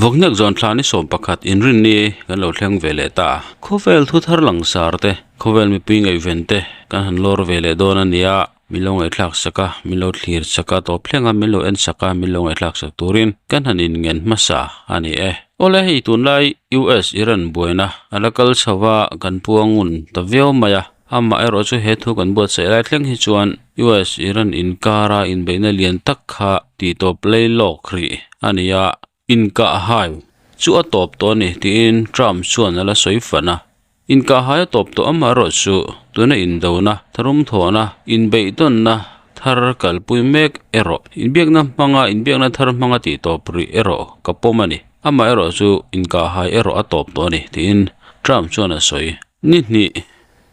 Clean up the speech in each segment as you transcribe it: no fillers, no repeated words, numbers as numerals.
Vawknek zawn thla ni 11 inrinni kan lo thleng ve leh ta. Khawvel thu thar langsar te, khawvel mipui ngaihven te kan han lawr ve leh dawn a nia. Min lo ngaihthlak sak a, min lo thlir sak a, tawp thleng a min lo en sak a, min lo ngaihthlak sak turin kan han inngen hmasa a ni e. Awle hei tunlai US Iran buaina a la kal chho a, kan puang ngun ta viau mai a. Amah erawh chu he thu kan buatsaih lai thleng hi chuan US Iran inkara inbeihna lian tak kha tihtawp lei lawk rih a ni a, inkahhai chu a tawp tawh a ni tiin Trump chuan a la sawi fan a. Inkahhai a tawp tawh amah erawh chu tuna indona, tharum thawhna, inbeihtawnna thar kalpui mek erawh inbiakna hmanga inbiakna thar hmanga tihtawp rih erawh ka pawm a ni. Amah erawh chu inkahhai erawh a tawp tawh a ni tiin Trump chuan a sawi. Ni hnih,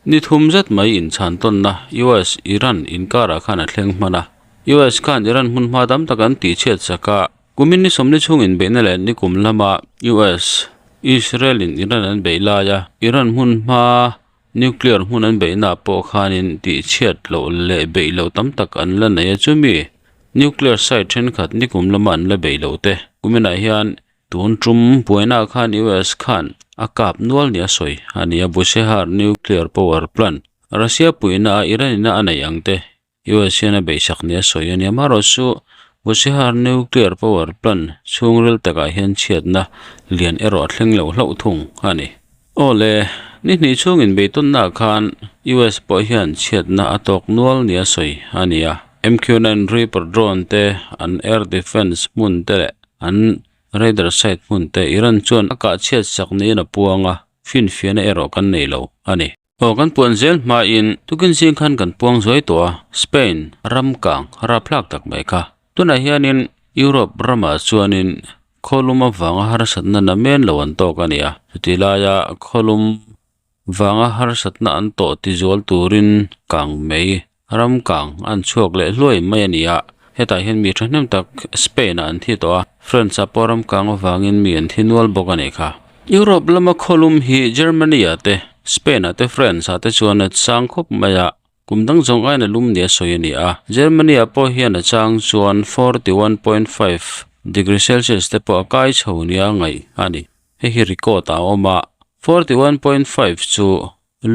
ni thum zet mai inchhan tawnna US, Iran inkarah khan a thleng hman a. US khan Iran hmun hma tam tak an tihchhiat sak a. Kumin ni sawmni chhung inbeihna leh ni kum lama US, Israel in Iran an beih laia Iran hmun hma nuclear hmun an beihna pawh khanin tihchhiat loh leh beih loh tam tak an la nei a. Chumi nuclear site thenkhat ni kum lama an la beih loh te kuminah hian Tun tum buaina khan US khan a kap nual nia sawi a ni a, Bushehr nuclear power plant Russia puihna a Iran ina a neih ang te US hian a beihsak nia sawi a ni. Amaherawhchu Bushehr nuclear power plant chhungril takah hian chhiatna lian erawh a thleng loh hlauh thung a ni. Aw le, ni hnih chhung inbeihtawnnaah khan US pawh hian chhiatna a tawk nual nia sawi a ni a. MQ-9 Reaper drone te, an air defence hmun te leh an radar site hmun te Iran chuan a kah chhiat sak niin a puang a, finfiahna erawh kan nei lo a ni. Aw kan puan zel hmain tukin zing khan kan puang zuai tawh a, Spain ram kang raphlak tak mai kha. Tunah hianin Europe ramah chuanin khawlum avanga harsatna na men lo an tawk a ni a, chuti laia khawlum vanga harsatna an tawh tizual turin kang mei ram kang an chhuak leh hluai mai a ni a. Hetah hian mi thahnem tak Spain ah an thi tawh a, France ah pawh ram kang avangin mi an thi nual bawk a nih kha. Europe lama khawlum hi Germany ah te, Spain ah te, France ah te chuan a sang khawp mai a. Kum dang zawng aiin a lum nia sawi a ni a, Germany ah pawh hian a chang chuan 41.5 degree Celsius te pawh a kai chho nia ngaih a ni. Hei hi record ah a awm a, 41.5 chu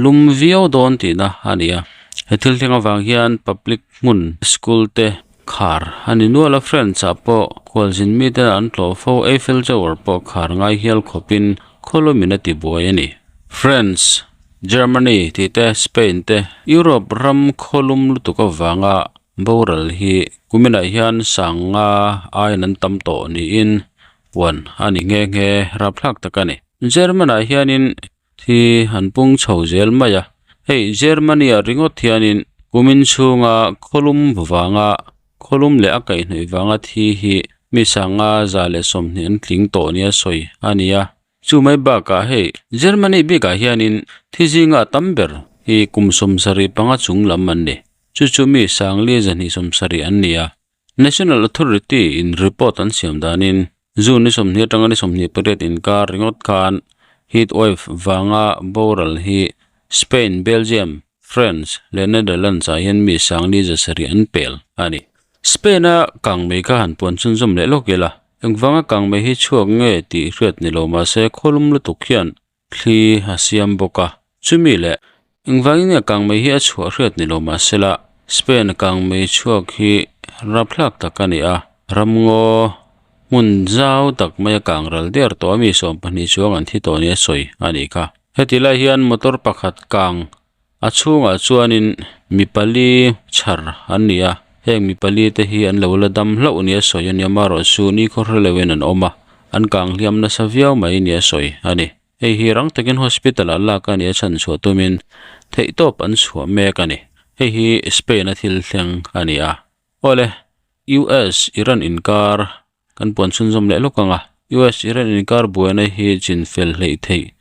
lum viau dawn tihna a ni a. He thil thleng avang hian public hmun school te khar a ni nual a, France ah pawh khualzin mite an tlawh fo, Eiffel Tower pawh khar ngai hial khawpin khawlawmin a tibuai a ni. France. Germany tih te, Spain te, Europe ram khawlum lutuk avanga boral hi kuminah hian sanga aiin an tam tawh niin puan a ni nghe nghe rapthlak tak a ni. German-ah hianin thi an pung chho zel mai a, hei Germany-ah ringawt hianin kumin chhunga khawlum vanga khawlum leh a kaihhnawih vanga thi hi mi sanga 120 an tling tawh nia sawi a ni a. Chu mai bakah hei Germany bikah hianin thi zinga tam ber hi kum 75 chung lam an ni. Chu chu mi sangli 270 an ni a. National Authority in report an siam danin June ni 20 atanga ni 28 inkar ringawt khan heat wave vanga boral hi Spain, Belgium, France leh Netherlands ah hian mi sangli 700 an pel a ni. Spain-a kangmei kha han puan chhunzawm leh lawk ila. Engvanga kangmei hi chhuak nge tih hriat ni lo mahse khawlum lutuk hian thli a siam bawk a. Chumi leh engvangin nge kangmei hi a chhuah hriat ni lo mahse la Spain kangmei chhuak hi rapthlak tak a ni a, ramngaw hmun zau tak mai a kang ral der tawh a mi 12 chuang an thi tawh nia sawi a nih kha. Heti lai hian motor pakhat kang A chhungah chuanin mi pali chhar an ni a, heng mi pali te hi an lo la dam hlauh nia sawi a ni a, amaherawhchu ni khaw hre loin an awm a, an kang hliam nasa viau mai nia sawi a ni. Hei hi rang takin hospital ah lak a ni a chhanchhuah tumin theihtawp an chhuah mek a ni. Hei hi Spain a thil thleng a ni a. Awle, US Iran inkar Kan puan chhunzawm leh lawk ang a, US Iran inkar buaina hi chin fel hleih theih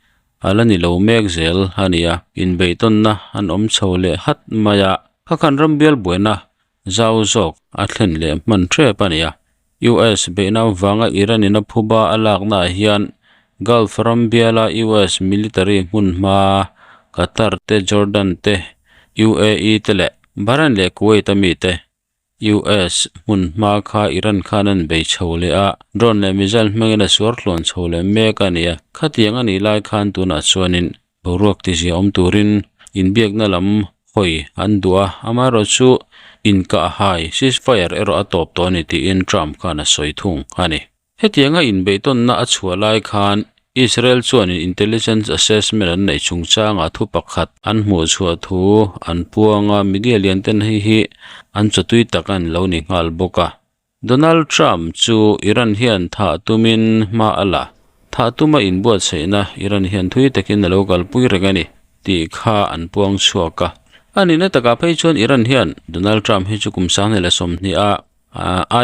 a la ni lo mek zel a ni a, inbeihtawnna an awm chho leh hat mai a, kha khan rambial buaina zau zawk a thlen leh hman tep a ni a. US beihna avanga Iran in a phuba a laknaah hian Gulf rambiala US military hmun hma Qatar te, Jordan te, UAE te leh Bahrain leh Kuwait a mite. US hmun hma kha Iran khan an bei chho leh a, drone leh missile hmangin a suar tluan chho leh mek a ni a. Khatiang a nih lai khan tunah chuanin boruak tizia awm turin inbiakna lam hawi an duh a, amaherawhchu inkahhai, ceasefire, erawh a tawp tawh a ni tiin Trump khan a sawi thung a ni. Hetianga inbeihtawnna a chhuah lai khan Israel chuanin intelligence assessment an neih chungchangah thu pakhat an hmuh chhuah thu an puang a, media lian ten hei hi an chawtui tak an lo ni nghal bawk a. Donald Trump chu Iran hian thah tumin hma a la, thah tuma inbuatsaihna Iran hian thui takin a lo kalpui reng a ni tih kha an puang chhuak a. A nihna takah phei chuan Iran hian Donald Trump hi chu kum 2020 a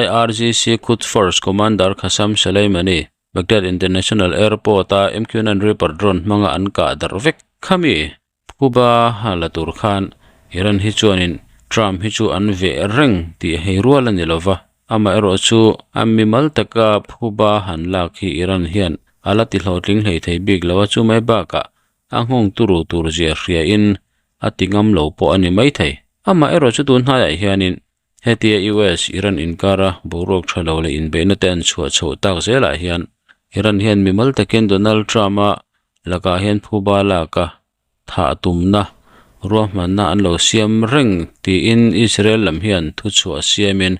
IRGC Quds Force Commander Qasem Soleimani, Baghdad International Airport-a MQ-9 Reaper drone hmanga an kah darh vek. Khami phuba la tur khan Iran hi chuanin Trump hi chu an veh reng tih hei rual a ni lo va, amaherawhchu a mimal taka phuba han lak hi Iran hian a la tihlawhtling hlei thei bik lo a, chumai bakah a nghawng turu tur zia hriain a ti ngam lo pawh a ni maithei. Amaherawhchu tun hnaiah hianin Hetia US, Iran inkara boruak tha lo leh inbeihna te an chhuah chhoh tak zelah hian Iran hian mimal takin Donald Trump-a lakah hian phuba laka thah tumna ruahmanna an lo siam reng tiin Israel lam hian thuchhuah siamin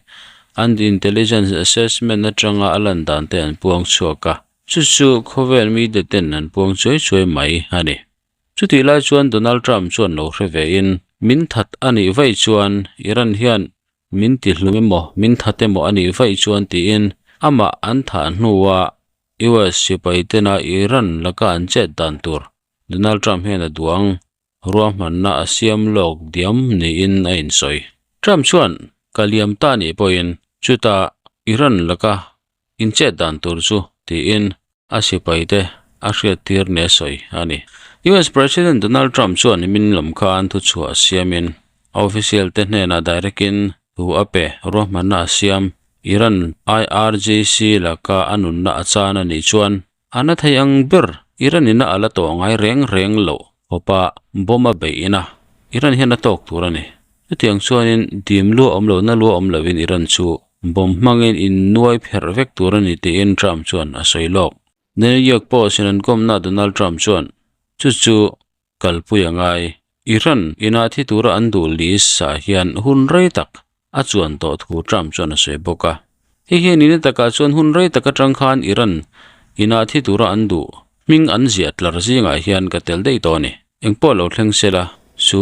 an intelligence assessment atanga a lan dan te an puang chhuak a, chu chu khawvel media ten an puang chuai chuai mai a ni. Chutih lai chuan Donald Trump chuan lo hre vein, Min that a nih vaih chuan Iran hian min ti hlum emaw, min that emaw a nih vaih chuan tiin amah an thah hnua US sipai tena Iran laka an chet dan tur Donald Trump hian a duang ruahmanna a siam lawk diam niin a insawi. Trump chuan ka liam ta nih pawhin chutah Iran laka Inchet dan tur chu tiin a sipaite a hriattir nia sawi a ni. US President Donald Trump chuan nimin lam khan thuchhuah siamin a official te hnenah direct in thu a pe ruahmanna a siam. Iran IRGC laka a nunna a chan a nih chuan a na thei ang ber Iran ina a la tawh ngai reng reng loh khawpa bomb a beih ina Iran hian a tawk tur a ni. Chutiang chuanin dim lua awm lo na lua awm lovin Iran chu Bomb hmangin in nuai pherh vek tur a ni tiin Trump chuan a sawi lawk. The New York Post in an kawmna Donald Trump chuan, Chu chu kalpui a ngai. Iran ina thi tura an duh list ah hian hun rei tak a chuan tawh thu Trump chuan a sawi bawk a. Hei hian in takah chuan hun rei tak atang khan Iran ina thi tura an duh hming an ziah tlar zingah hian ka tel daih tawh a ni. Engpawh lo thleng se la, chu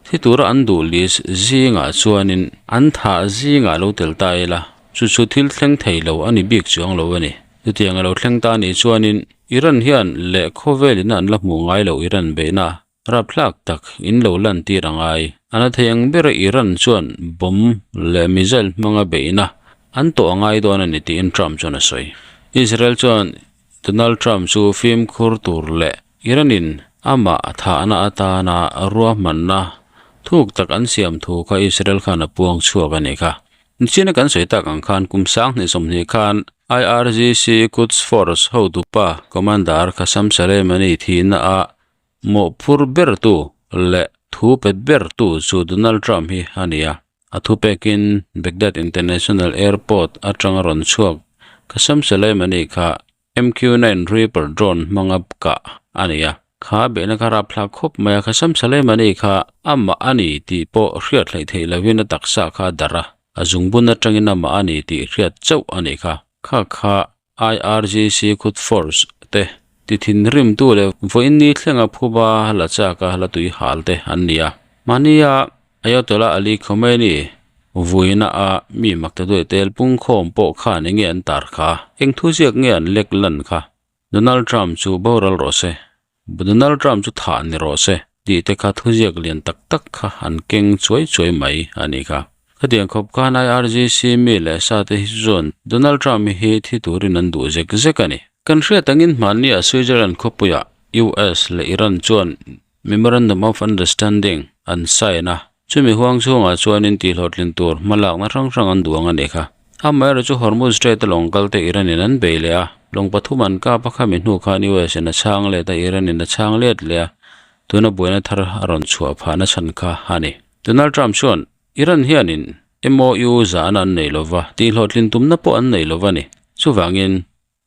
thi tura an duh list zingah chuanin an thah zingah lo tel ta ila, chu chu thil thleng thei lo a ni bik chuang lo a ni. Chutiang a lo thleng ta anih chuanin Iran hian leh khawvelin an la hmuh ngai loh Iran beihna rapthlak tak in lo lantir a ngai. A na thei ang bera Iran chuan bomb leh missile hmanga beihna an tawh a ngai dawn a ni tiin Trump chuan a sawi. Israel chuan Donald Trump chu fimkhur tur leh Iran-in amah a thahna atana ruahmanna thuk tak an siam thu kha Israel khan a puang chhuak a ni kha. Nichina kan sawi tak ang khan kum 2020 khan IRGC Quds Force hotupa Commander Qasem Soleimani thihna a mawhphur bertu leh thu pe bertu chu Donald Trump hi a ni a. A thupekin Baghdad International Airport atanga rawn chhuak Qasem Soleimani kha MQ-9 Reaper drone hmanga kah a ni a, kha beihna kha rapthlak khawp mai a, Qasem Soleimani kha amah a ni tih pawh hriat hleih theih lovin a taksa kha a darh a, a zungbun atangin amah a ni tih hriat chauh a ni kha. Kha kha IRGC Quds Force te ti thinrimtu leh vawiin ni thlenga phuba la chaka la tui hal te an ni a, mahnia Ayatollah Ali Khomeini vuina a mi makta duai tel pungkhawm pawh khan enge an tar kha? Eng thu ziak nge an lek lan kha? Donald Trump chu boral rawh se, Donald Trump chu thah ni rawh se tih te kha thuziak lian tak tak kha an keng chuai chuai mai a nih kha. Khatiang khawp khan IRGC mi leh sa te hi chuan Donald Trump hi thi turin an duh zek zek a ni. Kan hriat angin hmanni ah Switzerland khawpuiah US leh Iran chuan Memorandum of Understanding an sign a, chumi huang chhungah chuanin tihhlawhtlin tur hmalakna hrang hrang an duang a ni kha. Amaherawhchu chu Hormuz Strait a lawng kalte Iran in an bei leh a, lawng pathum an kap a khami hnu khan US in a chhang let a, Iran in a chhang let leh a, tuna buaina thar a rawn chhuah phahna chhan kha a ni. Donald Trump chuan Iran hianin. MOU zahna an nei lo va, tihhlawhtlin tumna pawh an nei lo va ni. Chuvangin,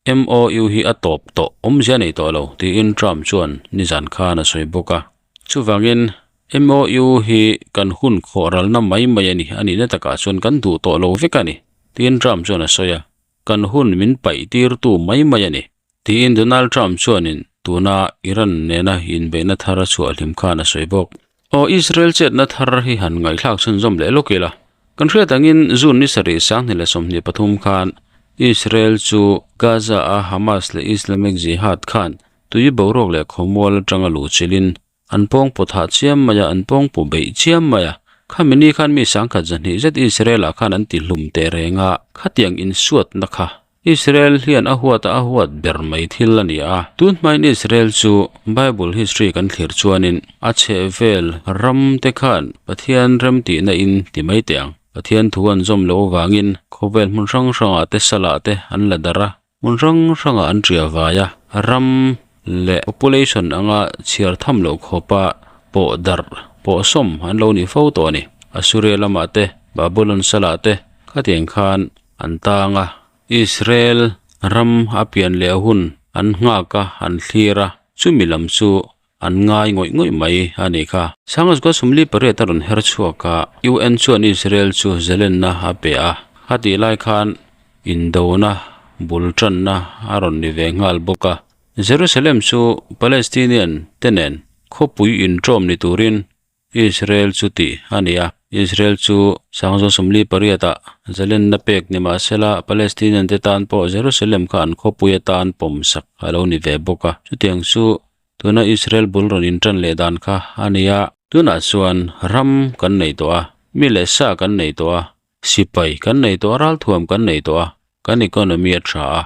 MOU hi a tawp tawh, awmzia nei tawh lo, tiin Trump chuan nizan khan a sawi bawk a. Chuvangin, MOU hi kan hun khawhralna mai mai a ni, a nihna takah chuan kan duh tawh lo vek a ni, tiin Trump chuan a sawi a. Kan hun min paih tirtu mai mai a ni, tiin Donald Trump chuanin tuna Iran nena inbeihna thar a chhuah hlim khan a sawi bawk. Aw Israel chetna thar hi han ngaihthlak chhunzawm leh lawk ila. Kan hriat angin June ni sarih 2023 khan Israel chu Gaza a Hamas leh Islamic Jihad khan tui boruak leh khawmual atanga luhchilhin an pawngpu thah chiam mai a, an pawngpu beih chiam mai a. Khami ni khan mi sangkhat zahnih zet Israel ah khan an ti hlum teh reng a, khatiang insuatna kha Israel hian a huat a a huat ber mai thil a ni a. Tun hmain Israel chu Bible history kan thlir chuanin a chhehvel ram te khan Pathian remtihna in ti mai teh ang. Pathian thu an zawm loh avangin khawvel hmun hrang hrangah te salah te an la darh a, hmun hrang hrangah an ṭia vai a, ram leh population anga chhiar tham loh khawpa pawh darh pawh sawm an lo ni fo tawh a ni. Assuria lamah te, Babylon salah te khatiang khan An tang a, Israel ram a pian leh hun an nghak a, an thlir a, chumi lam chu an ngai ngawih ngawih mai a nih kha. Sangazgua 48 a rawn her chhuak a, UN chuan Israel chu zalenna a pe a, a tih lai khan indona bul tanna a rawn ni ve nghal bawk a. Jerusalem chu Palestinian te nen khawpui inṭawm ni turin Israel chu tih a ni a, Israel chu Sangzaw 48 ah zalenna pek ni mah sela Palestinian te tan pawh Jerusalem kha an khawpui atan pawmsak a lo ni ve bawk a. Chutiang chu tuna Israel bul rawn intan leh dan kha a ni a. Tunah chuan ram kan nei tawh a, mi leh sa kan nei tawh a, Sipai kan nei tawh a, ralthuam kan nei tawh a, kan economy a tha a.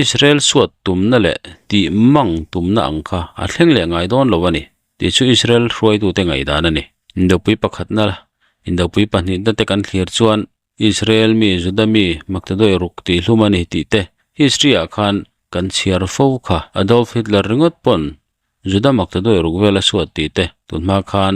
Israel suat tumna leh tih mang tumna ang kha a thleng leh ngai dawn lo a ni tih chu Israel hruaitute ngaihdan a ni. Indopui pakhatna, indopui pahnihna te kan thlir chuan Israel mi, Juda mi, Maktadoy ruk tih hlum a ni tih te history ah khan kan chhiar fo kha. Adolf Hitler ringawt pawn Juda Maktaduai ruk vel a suat tih te tunhma khan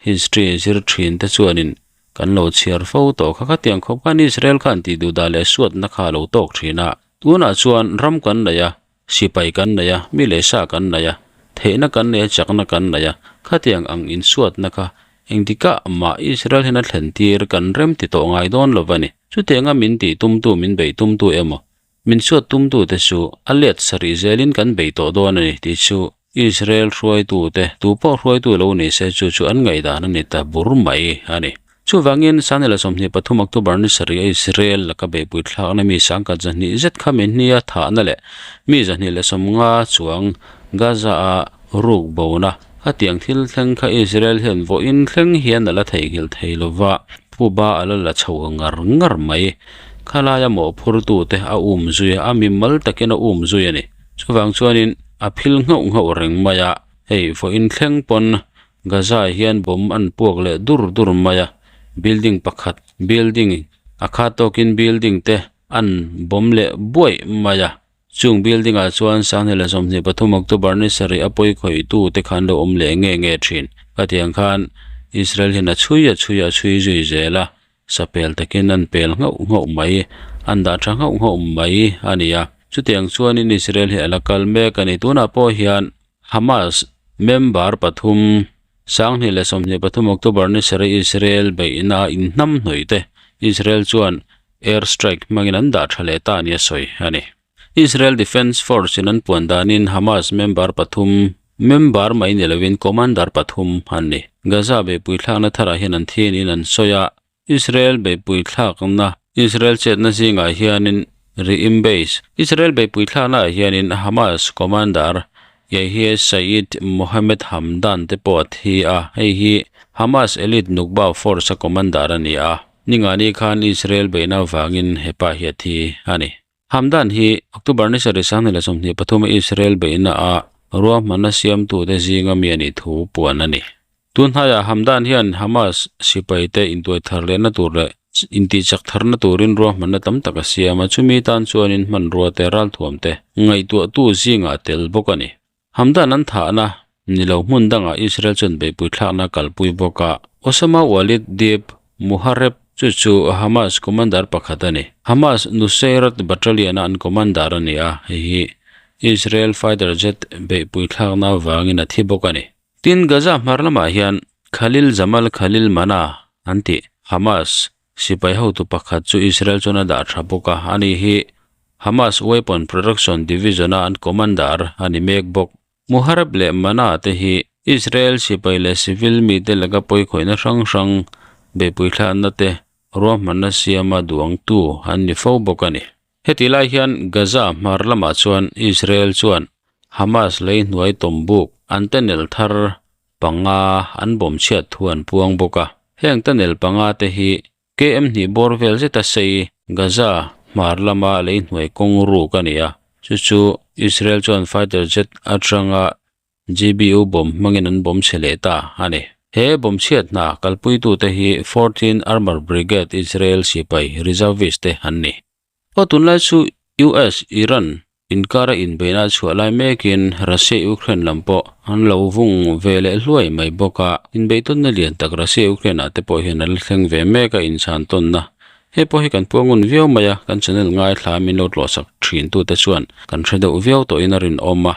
history zir thin te chuanin kan lo chhiar fo tawh kha khatiang khawp khan Israel khan tih duhdah leh suatna kha a lo tawk thin a. Tunah chuan ram kan nei a, sipai kan nei a, mi leh sa kan nei a, theihna kan nei a, chakna kan nei a, khatiang ang insuatna kha engtikah mah Israel hian a thlen tir kan rem ti tawh ngai dawn lo va ni. Chutianga min tih tumtu, min beih tumtu emaw Min suat tumtute chu a let sarih zelin kan bei tawh dawn a ni tih chu Israel hruaitute tu pawh hruaitu lo ni se chu chu an ngaihdan a ni ta bur mai a ni. Chuvangin Sanela 23 October ni sarih a Israel laka beihpui thlakna mi sangkhat 200 zet kha mi hnia thahna leh mi 250 chuang Gaza-a ruk bona khatiang thil thleng kha Israel hian vawiin thleng hian a la theihnghilh thei lova phuba a la la chho ngar ngar mai. Khalaia mawhphurtute a um zui a, a mimal takin a um zui a ni. Chuvang chuanin a phil nghauh nghauh reng mai a, hei vawiin thleng pawn Gaza hian bomb an puak leh dur dur mai a, building pakhat building a khat tawkin building te an bomb leh buaih mai a. Chung building ah chuan 2023 October ni sarih a pawi khawihtu te khan lo awm leh nge nge thin. Khatiang khan Israel hian a chhui a chhui a chhui zui zel a, Sapel takin an pel nghauh nghauh mai, an dah tha nghauh nghauh mai a ni a. Chutiang chuanin Israel hi a la kal mek a ni. Tunah pawh hian Hamas member pathum 2023 October ni sarih Israel beihna inhnam hnawih te Israel chuan air strike hmangin an dah tha leh ta nia sawi a ni. Israel Defense Force in an puan danin Hamas member pathum member mai ni lovin commander pathum an ni. Gaza beihpui thlakna tharah hian an thi niin an sawi a, Israel beihpui thlakna Israel chetna zingah hianin Re'im Base Israel beihpui thlakna ah hianin Hamas commander Yahya Said Mohammed Hamdan te pawh a thi a, hei hi Hamas elite Nukba Force a commander a ni a, ningani khan Israel beihna avangin hepa hi a thi a ni. Hamdan hi October ni sarih 2023 a Israel beihna ah ruahmanna siamtute zinga mi a nih thu puan a ni. Tun hnaiah Hamdan hian Hamas sipaite intuai thar lehna tur leh intihchak tharna turin ruahmanna tam tak a siam a, chumi tan chuanin hmanrua te ralthuam te ngaihtuahtu zingah a tel bawk a ni. Hamdan an thahna ni lo hmun dangah Israel chuan beihpui thlakna a kalpui bawk a, Osama Walid Deeb Muhareb. Chu chu Hamas commander pakhat a ni. Hamas Nuseirat Battalion-a an commander a ni a, hei hi Israel fighter jet beihpui thlakna avangin a thi bawk a ni. Tin, Gaza hmar lamah hian Khalil Jamal Khalil Mana an tih Hamas sipai hotu pakhat chu Israel chuan a dah tha bawk a, ani hi Hamas Weapon Production Division-a an commander a ni mek bawk. Muhareb leh Mana te hi Israel sipai leh civil mite laka pawikhawihna hrang hrang beihpui thlakna te ruahmanna siama duangtu an ni fo bawk a ni. Heti lai hian Gaza hmar lamah chuan Israel chuan Hamas lei hnuai tawmbuk an tunnel thar panga an bawm chhiat thu an puang bawk a. Heng tunnel panga te hi KM hnih bawr vel zeta sei Gaza hmar lama lei hnuai kawng ruk a ni a, chu chu Israel chuan fighter jet atanga GBU bomb hmangin an bomb chhe leh ta a ni. He bomb chhiat hna kalpuitute hi 14 Armour Brigade Israel sipai reservist te an ni. Aw tunlai chu US, Iran inkara inbeihna a chhuah lai mekin Russia, Ukraine lam pawh an lo vung ve leh hluai mai bawk a, inbeihtawnna lian tak Russia, Ukraine ah te pawh hian a la thleng ve mek a inchhan tawnna. Hei pawh hi kan puang ngun viau mai a, kan channel ngaithla min lo tlawhsak thin tute chuan kan hre deuh viau tawhin a rinawm a.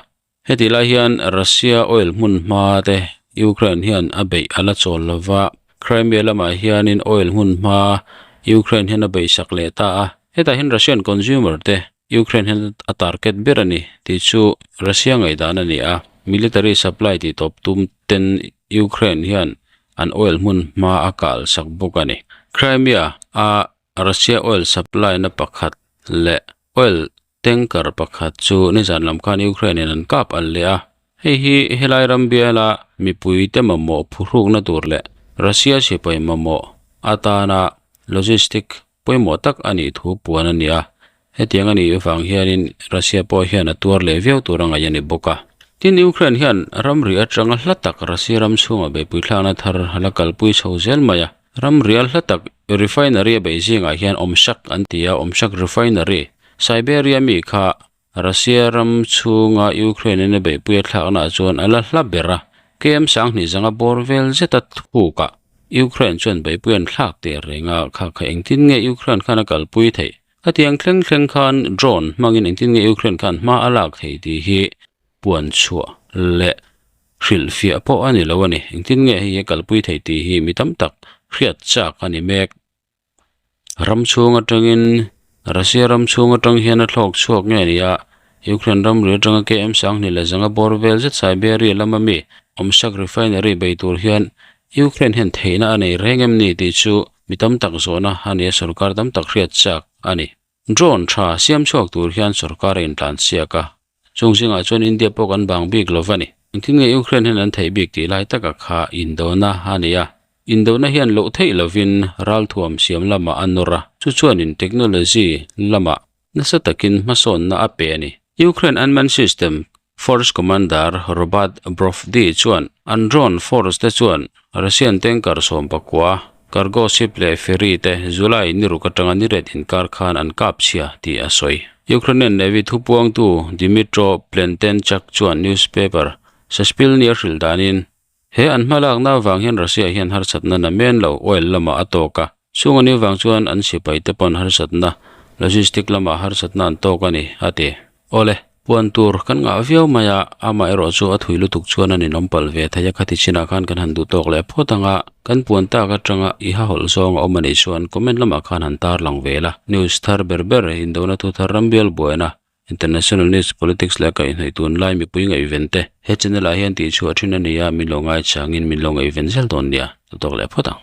Heti lai hian Russia oil hmun hma te Ukraine hian a beih a la chawl lo va, Crimea lamah hianin oil hmun hma Ukraine hian a beih sak leh ta a. Hetah hian Russian consumer te Ukraine hian a target ber a ni tih chu Russia ngaihdan a ni a, military supply tih tawp tum ten Ukraine hian an oil hmun hma a kal sak bawk a ni. Crimea a Russia oil supply na pakhat leh oil Tanker pakhat chu nizan lam khan Ukraine in an kap al leh a, hei hi helai ram biala mipuite mamawh phuhrukna tur leh Russia sipai mamawh atana logistic pawimawh tak a nih thu puan a ni a, hetiang a nih vang hianin Russia pawh hian a tuar leh viau tur a ngaih a ni bawk a. Tin, Ukraine hian ramri atanga hla tak Russia ram chhungah beihpui thlakna thar a la kalpui chho zel mai a, Ramrial hla tak refinery a beih zingah hian Omshak an ti a, Omshak refinery, Siberia mi kha Russia ram chhunga Ukraine in a beihpui a thlaknaah chuan a la hla ber a, KM 2000 zanga bawr vel zeta thukah Ukraine chuan beihpui an thlak teh reng a, kha kha engtin nge Ukraine khan a kalpui theih? Khatiang thleng thleng khan drone hmangin engtin nge Ukraine khan hma a lak theih tih hi puan chhuah leh Hrilhfiah pawh a ni lo a ni. Engtin nge hei hi a kalpui thei tih hi mi tam tak hriat chak a ni mek. Ram chhung atangin Russia ram chhung atang hian a thlawk chhuak nge ni a, Ukraine ramri atanga KM 20 leh zanga bawr vel zet Siberia lama mi Omsak refinery bei tur hian Ukraine hian theihna a nei reng em ni tih chu mi tam tak zawhna a ni a, sorkar tam tak hriat chak a ni. Drone tha siam chhuak tur hian sorkar a intlan chhiak a, chung zingah chuan India pawh kan bang bik lo va ni. Engtin nge Ukraine hian an theih bik tih lai taka kha indona a ni a, indona hian loh theih lovin ralthuam siam lamah a nawr a, chu chuanin technology lamah nasa takin hmasawnna a pe a ni. Ukraine unmanned system Force Commander Robert Brovdi chuan an drone force te chuan Russian tanker 19, cargo ship leh ferry te July ni ruk atanga ni ret inkar khan an kap chhia tih a sawi. Ukrainian Navy thupuangtu Dmytro Plentenchuk chuan newspaper Suspilne a hrilh danin, He an hmalakna avang hian Russia hian harsatna na men lo oil lamah a tawk a, chung a ni vang chuan an sipai te pawn harsatna, logistic lamah harsatna an tawk a ni, a ti. Awle, puan tur kan ngah viau mai a, amah erawh chu a thui lutuk chuan a ninawm palh ve thei a, khati chinah khan kan han duh tawk leh phawt ang a, kan puan tak atanga i ha hawlh zawng a awm a nih chuan comment lamah khan han tarlang ve la. News thar ber ber, Indona thu thar rambial buaina, International News, Politics leh kaihhnawih tunlai mipui ngaihven te he channel ah hian tihchhuah thin a ni a, min lo ngaichangin min lo ngaihven zel dawn nia, tawk leh phawt ang.